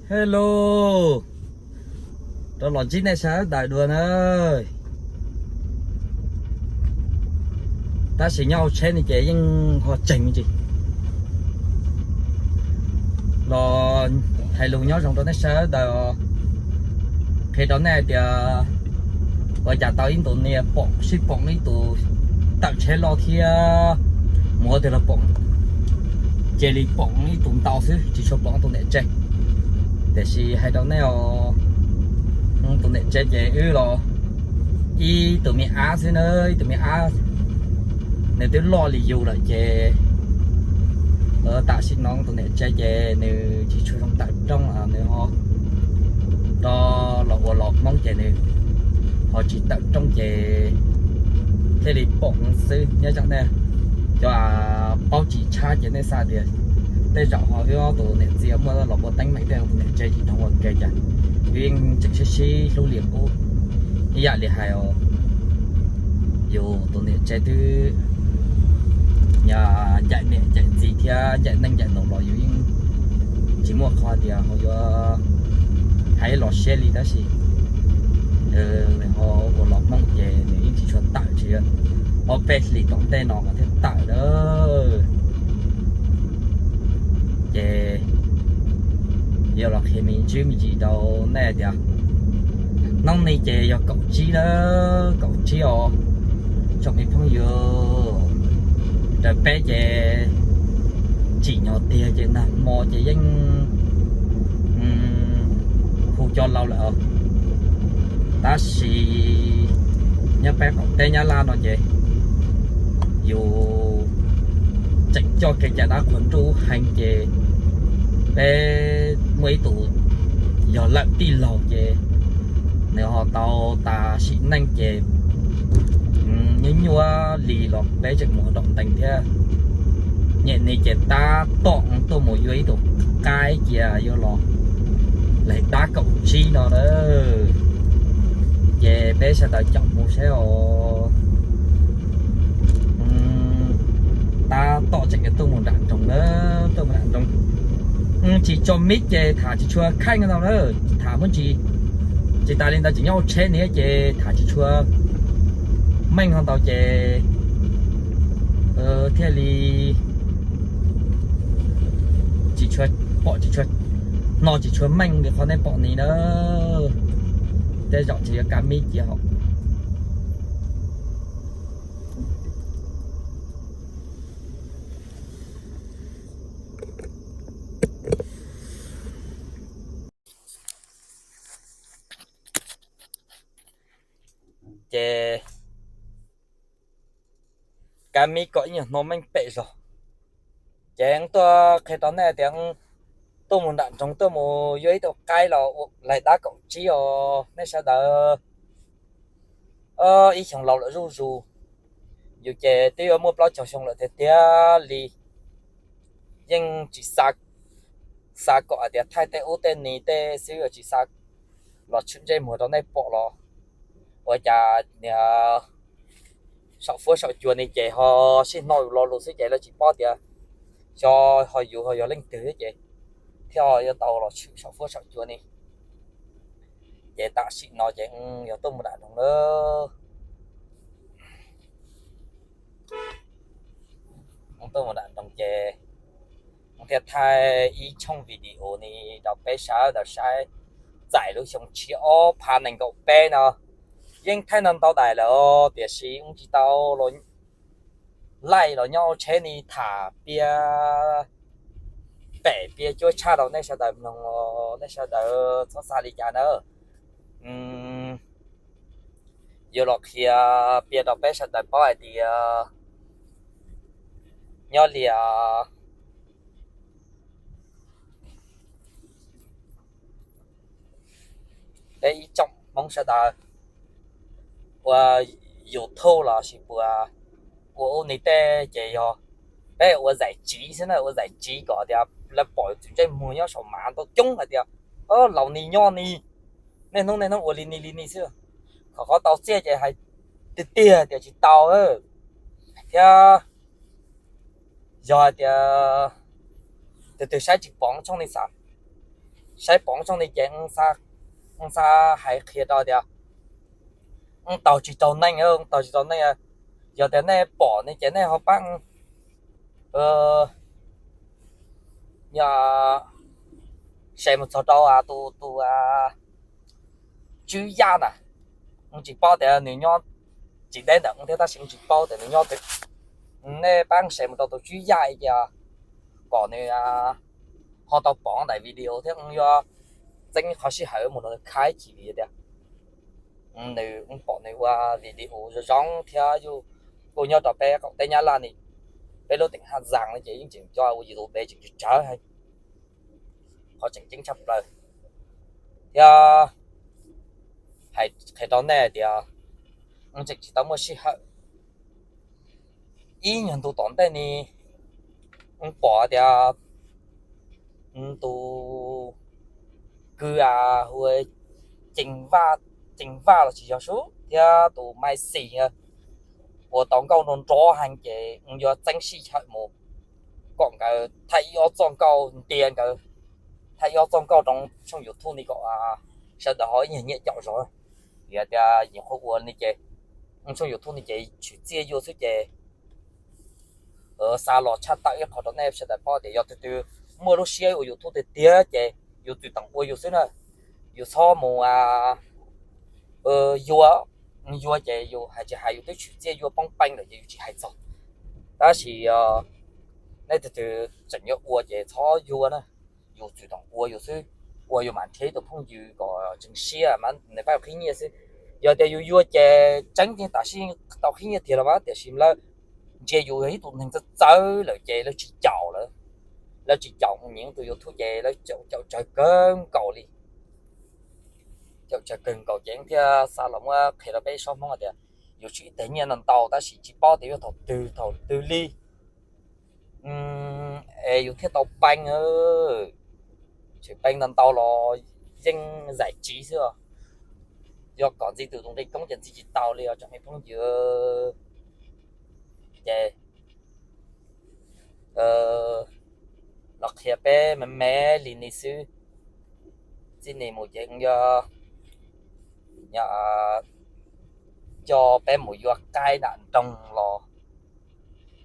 Hello, rov los ntsib nej sawv daws dua na. Tab sis nyob hauv tsheb no ces yeej ho tseeg me ntsis. Los hais lus nyob zoo rau nej sawv daws, qhia rau nej hais tias ua cas tau ib ntus niag pom sib pom ib tus tawm tsheb loj thiab mus ua twg los pom, cia li pom ib tus ntau xwb tsis tshua pom tus niam tsev. Tiam sis hais rau nej os, tus niam tsev ces wb los ib tus me ab xwb na, ib tus me ab, nws twb loj li yus lawm ces tam sim no tus niam tsev ces nws tsis tshua zoo tawm rooj, nws ho rov los ua los Hmoob ces nws ho tsis tawm rooj ces thiaj li pom xwb nyob zoo nej. Cov paub tsis tshab ces nej xav tias tej zaum ho wb ob tus niam txiv muaj los ua teeb meem tej tus niam tsev tsis nrog ua ke cas, wb yeej tseem sib sib hlub li qub. Ib yam li hais yus tus niam tsev twb ncaim niam ncaim txiv thiab ncaim neej ncaim ntaus los yus yeej tsis muaj qhov tias ho yuav hais los siab li tab sis ho ua los Hmoob ces nws yeej tsis tshua tawm, tsis ob peb hlis tom ntej no mas thiaj tawm lawm. Ces yuav los qhia me ntsis me ntsis rau nej tias hnub no ces yog kaum tsib lawm, kaum tsib os tsoom me phooj ywg. Raws peb ces tsim nyog tiag ces nag hmo ces yeej hu cov laus lawm os. Tab sis nyob peb qaum teb Nyab Laj no ces yus tseem coj kev cai dab qhuas nruj heev ces peb muaj ib tus yog lawm tij laug ces nws ho tau tas sim neej ces nyuaj nyuaj li los peb tseem mus ua dom ntees thiab. Nyem ni ces tab tom tuaj mus yuav ib tus qaib cia yuav los laig dab kaum tsib no na. Ces peb sawv daws caum mus saib os. Tab tom tseem yuav tuaj mus nram nroog na, tuaj mus nram nroog. Tsis tso mic ces tham tsis tshua kheej ntau na, tham muab ntsis. Tsis tas li ntawd tseem nyob hauv tsheb ni ces tham tsis tshua meej ho ntau ces thiaj li tsis tshua pom, tsis tshua, no tsis tshua meej li qhov nej pom ni na. Tej zaum tseem yuav kav mic cia hauv. Ces kav mic kom ib nyuag hnov meej pem zog. Ces tuaj qhia rau nej tias tuaj mus nram nroog tuaj mus yuav ib tug qaib los laig dab kaum tsib os nej sawv daws. Ib xyoo laus lawm zuj zus, yus ces twb yuav muaj plaub caug xyoo lawm tiag tiag li. Yeej tsis xav kom hais tias thaij tej ub tej ni tej xwb, tsis xav los tshwm ntsej muag rau nej pom los ua cas niag saum fuab saum cua ni ces ho sib hno yus lo lus xwb ces lawv tsis paub tias xyov ho yus ho yog leej twg ces thiaj ho yuav tau los tshwm saum fuab saum cua ni. Ces tam sim no ces yog tuaj mus nram nroog lawm. Tuaj mus nram nroog ces thiaj thaij ib tshooj video ni rau peb sawv daws saib. Txais lub xyoo tshiab ob phav nees nkaum peb no yeej thaij no ntau daim lawm tiam sis ua tsis tau laij los nyob tsheb ni tham piav pem piav cuab tshaj rau nej sawv daws mloog, nej sawv daws txhob xav li cas na. Yuav los qhia piav rau peb sawv daws paub hais tias nyob li peb ib tsoom Hmoob sawv daws ua YouTube los sis puas ua ub ni tej ces yog peb ua zaim tsiv xwb na, ua zaim tsiv kom tias lawv pom txwm ntsej muag nyob saum mas ntau coob hais tias laus ni nyob ni, niaj hnub niaj hnub ua li ni li ni xwb. Kom qhov tau txiaj ces hais tiag tiag tias tsis tau thiab. Yog hais tias tus twg saib tsis pom tshooj ni xav saib pom tsooj ni ces wb xav hais qhia rau tias wb taug tsis taug neej, wb taug tsis taug neej. Yog tias nej pom ne ces nej ho pab share mus txog rau tus tus Tswb Yaj na. Wb tsis paub tias nws nyob tsis deb ntawm wb thiab tab sis wb tsis paub tias nws nyob twg. Nej pab share mus rau tus Tswb Yaj es kom nws ho tau pom daim video thiab wb yuav txeeb qhov sij hawm mus nrog nws khaib ci vim tias nws, wb pom nws ua video zoo zoo thiab yus kuj nyob rau peb qaum teb Nyab Laj ni, peb lub teem Haj Zaas no ces yeej tseem coj ua YouTube tseem tsawg tsawg heev, qhov tseem ceeb tshaj plaws. Thiab hais qhia rau nej tias wb tseem tsis tau muaj sij hawm. Ib nyuag ntu tom ntej ni wb pom tias tus kwv hu Ceev Vaj, Ceev Vaj los tsis yog sub, thiab tus Maiv Xis ua tau nkauj nrov nrov heev ces wb yuav txeeb sij hawm mus kom nkawd thaij ib ob txoj nkauj ntiav nkawd, thaij ib ob txoj nkauj rau tshooj YouTube ni kom sawv daws ho ib nyuag nyiam caum zog. Vim tias yeej qhuav ua ni ces tshooj YouTube ni ces tshwm txiaj yuav xwb ces xa los tshaj tawm ib qho rau nej sawv daws paub tias yog tus twg muaj lub siab ua YouTube tiag tiag ces yus txwm toom ua yus xwb na, yus txhob mus yuav, yuav ces yus hais tsis hais yus twb tshwm txiaj yuav poob peev lawm ces yus tsis hais txog. Tab sis nej tus twg tseem yuav ua ces txhob yuav na, yus txwm toom ua yus xwb, ua yus mam nrhiav ib tus phooj ywg kom tseem siab mas nws pab yus qhib nyiaj xwb. Yog tias yus yuav ces tseeb tiag tam sim tau qhib nyiaj tiag los mas tiam sis lawv ntsia yus yog ib tus neeg txawv txawv lawm ces lawv tsis caum lawm. Lawv tsis caum nyiam tus YouTube ces lawv caum tsawg kawg nkaus li. Caum tsawg kawg nkaus ces thiaj xa los muab qhia rau peb sob Hmoob tias yus tswm ib teg nyiaj no ntau tab sis tsis paub tias yuav thaum twg thaum twg li es yus thiaj tau peev. Tsis peev ntau ntau los yeej zais tsiv xwb. Yog kom ntxiv tus tus nqi koob ces ntxiv tsis tau li os tsoom me phooj ywg. Ces los qhia peb me me li ni xwb. Txij ni mus ces yog coj peb mus yuav qaib nram nroog los,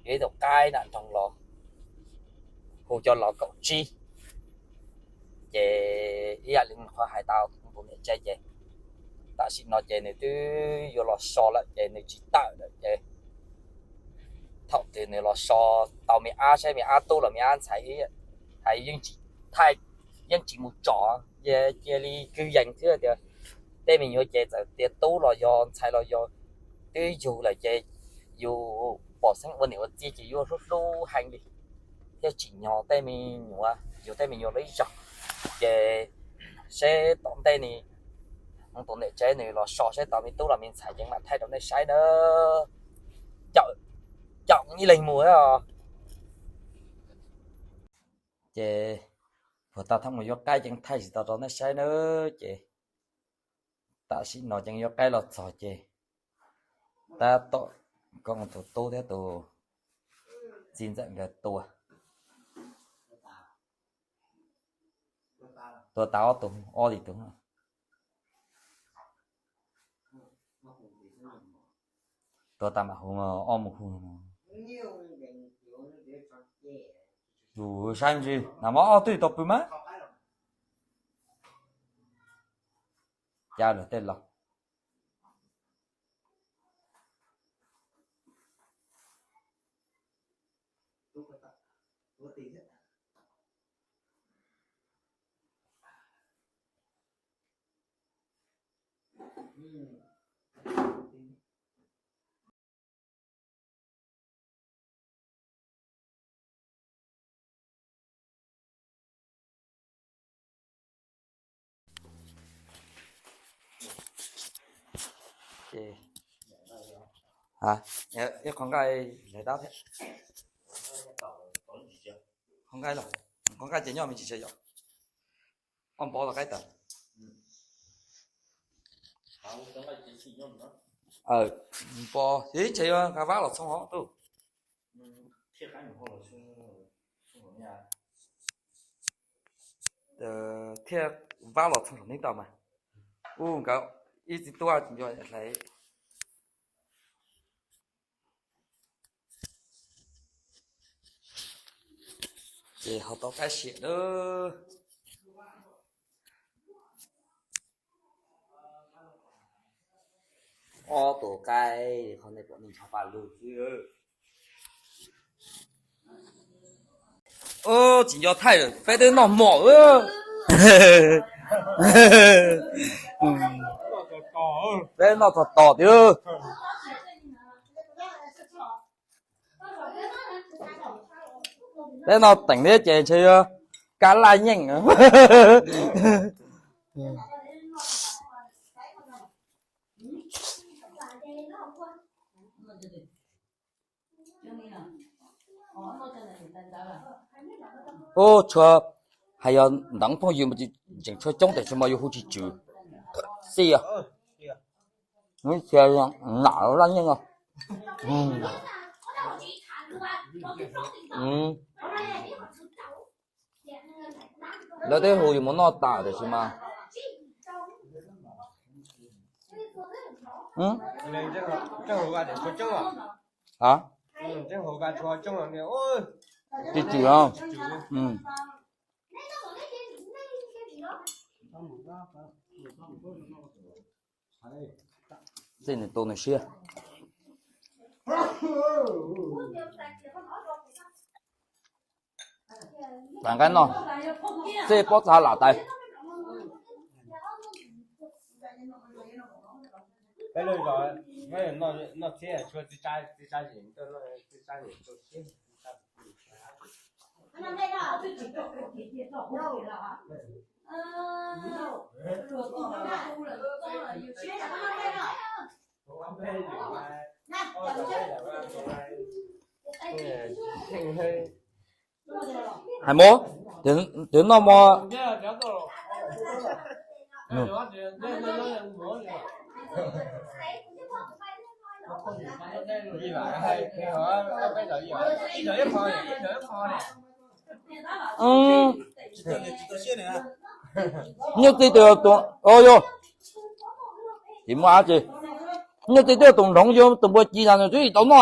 yuav ib tug qaib nram nroog los hu cov los kaum tsib. Ces ib yam li qhov hais tau tus niam tsev ces tam sim no ces nws twb yuav los so lawm ces nws tsis tawm lawm ces thaum twg nws los so tau me ab saib me ab tub los me ab ntxhais hais yeej tsis thaij, yeej tsis mus tsom, cia li kwv yees xwb tias tej me nyuam ces txawm tias tub los yog ntxhais los yog twb yug lawm ces yus pom xeeb ua niam ua txiv ces yuav hlub hlub heev li thiaj tsim nyog tej me nyuam, yug tej me nyuam lub ib zaug. Ces seb tom ntej ni tus niam tsev nws los so seb tau me tub los me ntxhais ces mam thaij rau nej saib na. Caum ib leeg mus os. Ces puag ta thaum mus yuav qaib ces thaij tsis tau rau nej saib na. Ces tam sim no ces yuav qaib los txog ces tab tom koom tus tub thiab tus txiv ntxawm nkawd tua, tua tas ob tug, ob li tus. Tua tas mam hu ob mus hu. Yus saib ntsis na mog, ob twb tau pw mas. Cas lawm tej los. Ib qho nqaij lawv dab thiab. Qho nqaij los, qho nqaij ces nyob me ntsis yom. Ob npov los qaib tawm. Npov ces yuav nqa vab los txhoov hov tuj. thiaj vab los txog saum neb tau mas. Ub, nkawd ib txiv tub tsis nco hlais. Ces ho tau qaib siam lawm. Ob tug qaib, qhov nej pom nej ntshav paj lug xwb. Tsis nco thaij, peb twb noj mom. Peb noj tog tos tiag. Peb noj teem thiab ces ntshe yuav kab laj nyeej. Ub, tshua, hais yog ntawm phooj ywg mas tseem tshua coob tiam sis mas yus hu tsis tswm. Xij os. Nam laj nyeej os. Lawv twb hu yus mus noj tas tiam sis mas tsis tswm os. Tej nws tu nws siab. Tag nqaij noj, tej pob txha lam tais. Hais mov, twb noj mov. Nyuj txij twb tus, o yog, tsis muaj dab tsi. Nyuj txij twb tus nroov yog tus npua ci na nws twb tsis tau noj.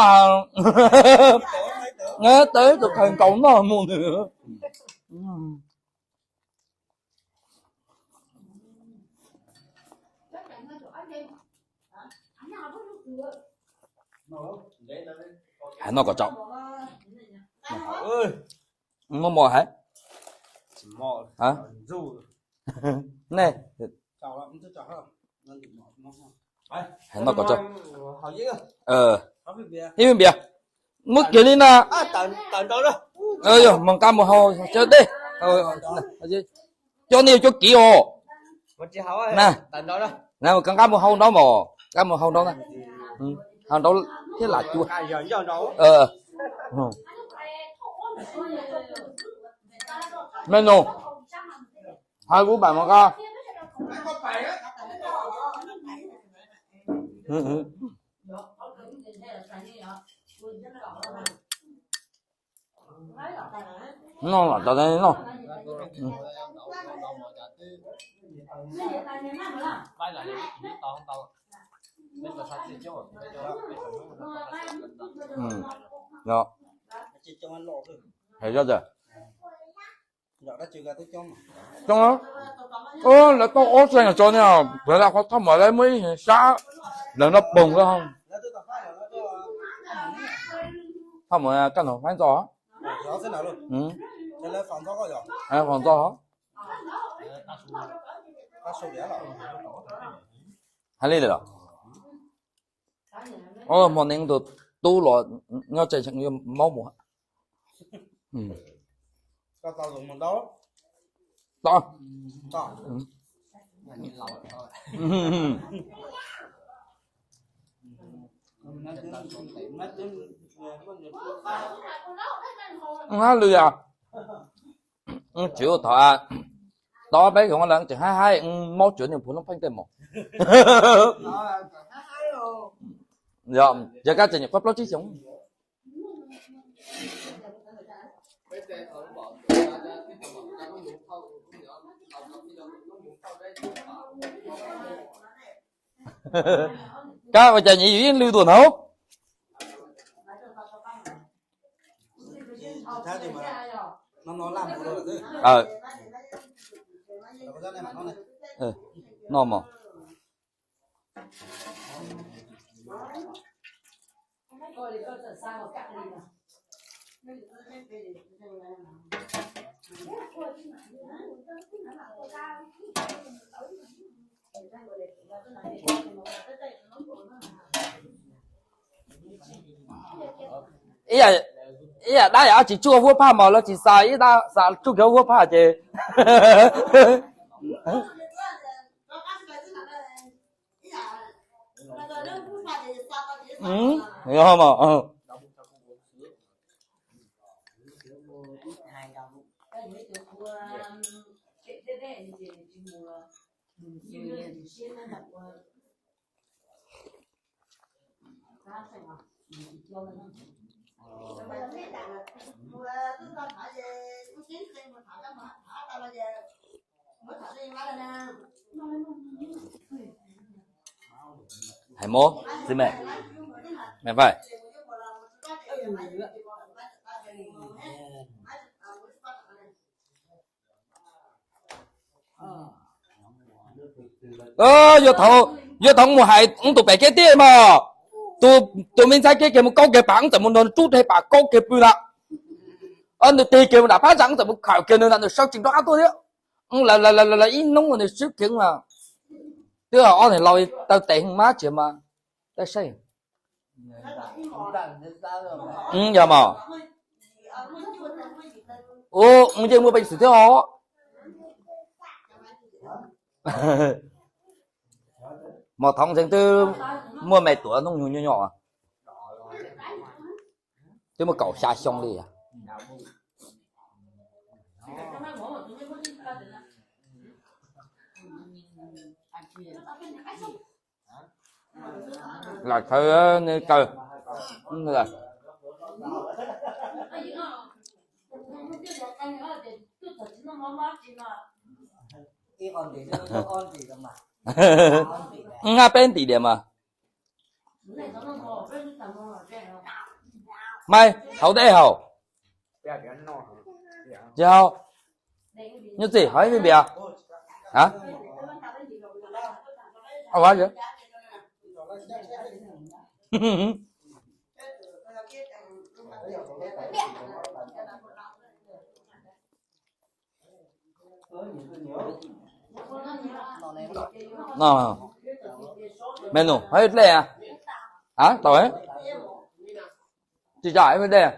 Tawm tus khaws nkaus noj mus nws. Hais noj kom tsau. Muaj mov hais. Nej, hais noj kom tsau. Ib me npias, muab kiag li na. Yog mus nqa mus hau sawv dej. Cov nej yog cov kiv os. Na, na mus nqa mus hau nrad mas, nqa mus hau nrad na. Hau nrad thiab lam cua. Me nus, hais kuv pais mus nqa. Noj los tas no. Hais zoj tas. Coob, lawv tau ob txog nyuag tso ne, puav leej qhov thaj muam lawv muaj ib sab, lawv no poog lawm. Thaj muam kaj no faib ntxo. Faib ntxo. Hais li lawm los? Hmo no tus tub los nyob tsev tseem yuav maub mus. Hab lwm yam, tsis ua thov, tau peb xyoo lawm tseem haib haib, maub tsuav niag phuv loob pheej tej mus. Yog kab tseem nyuam qhuav plaub tsib xyoos. Kab ua cas nyiv yus ib lwm tuaj hnov? No mog. Ib yam dab yam dab tsi tsuj huab phaj mas lawv tsis xa ib dab xa tsuj kiag huab phaj ces Hais mov xi me me fai. Yuav tau, yuav tau mus hais tus pem kev tiag mas. Tus me ntxhais kev kiag mus kaub kiag pam, wb txawm mus nrog rub rhe pam kaub kiag pw lawm. Nws tig kiag mus nram phab ntsa, wb txawm mus khawm kiag nws ntawm nws sawv tsees rov qab tuaj thiab. Lawv ib hnub nws swb kiag mas. Twb ob niag laus taw tes mab tsis mas. Tab saib yog mas. Ua yeej muaj peev xwm thiab os. Mos Thoob ntxeev twb muaj me tuav hnub nyoog nyuaj nyuaj, twb muaj kaum xya xyoo li. Lam thawv kaw. Hab peb ntim diam mas. Mai hauv dej haus. Tsis haus. Nyuj txim hauv ib me npias. Me nus hab dej a. Tau. Tsis tau me dej.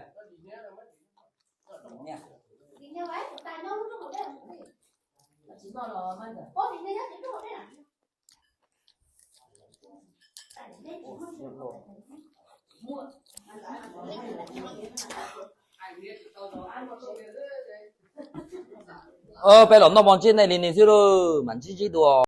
Peb los noj mov ntsib nej li ni xwb lauj, mam ntsib ntsib dua.